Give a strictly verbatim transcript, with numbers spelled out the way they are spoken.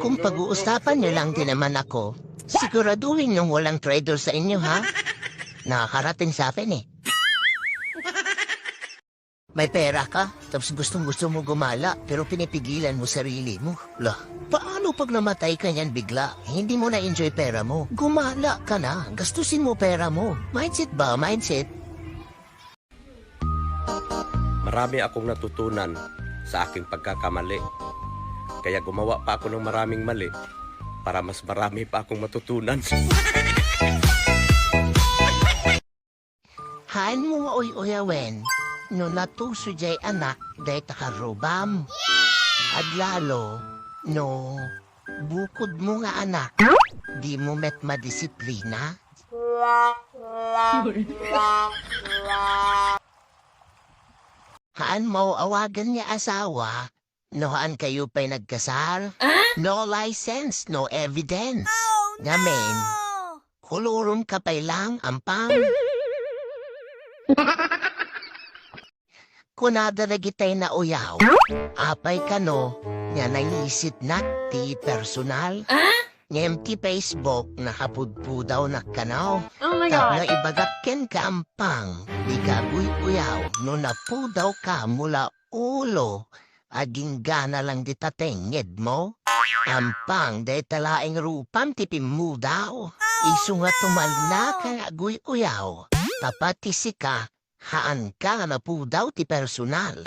Kung pag-uusapan niyo lang din naman ako, siguraduhin niyong walang traitor sa inyo, ha? Nakakarating sa akin, eh. May pera ka, tapos gustong-gusto mo gumala, pero pinipigilan mo sarili mo. Lah, paano pag namatay ka niyan bigla? Hindi mo na-enjoy pera mo. Gumala ka na, gastusin mo pera mo. Mindset ba? Mindset? Marami akong natutunan sa aking pagkakamali. Kaya gumawa pa ako ng maraming mali para mas marami pa akong matutunan. Haan mo nga uy-uyawen no natuso jay anak dayta karrubam. Aglalo no bukod mo nga anak, di mo met madisiplina. Haan mo awagan nga asawa no haan kayo pay nagkasal. No license, no evidence. Ngamin, kulurum ka pay lang, ampang. Kunada dagitay nauyaw, apay kano nga nangisit nak ti personal? Ngem ti Facebook nakapudpudaw nak kano. Oh my God. Tapno ibagak ken ka ampang, di ka aguy-uyaw no napudaw ka mula ulo, agingga na lang dita tengnged mo. Ampang dayta laeng rupam ti pimmudaw. Isu nga tumalna ka nga aguy-uyaw. Tapati sika, haan ka nga napudaw ti personal.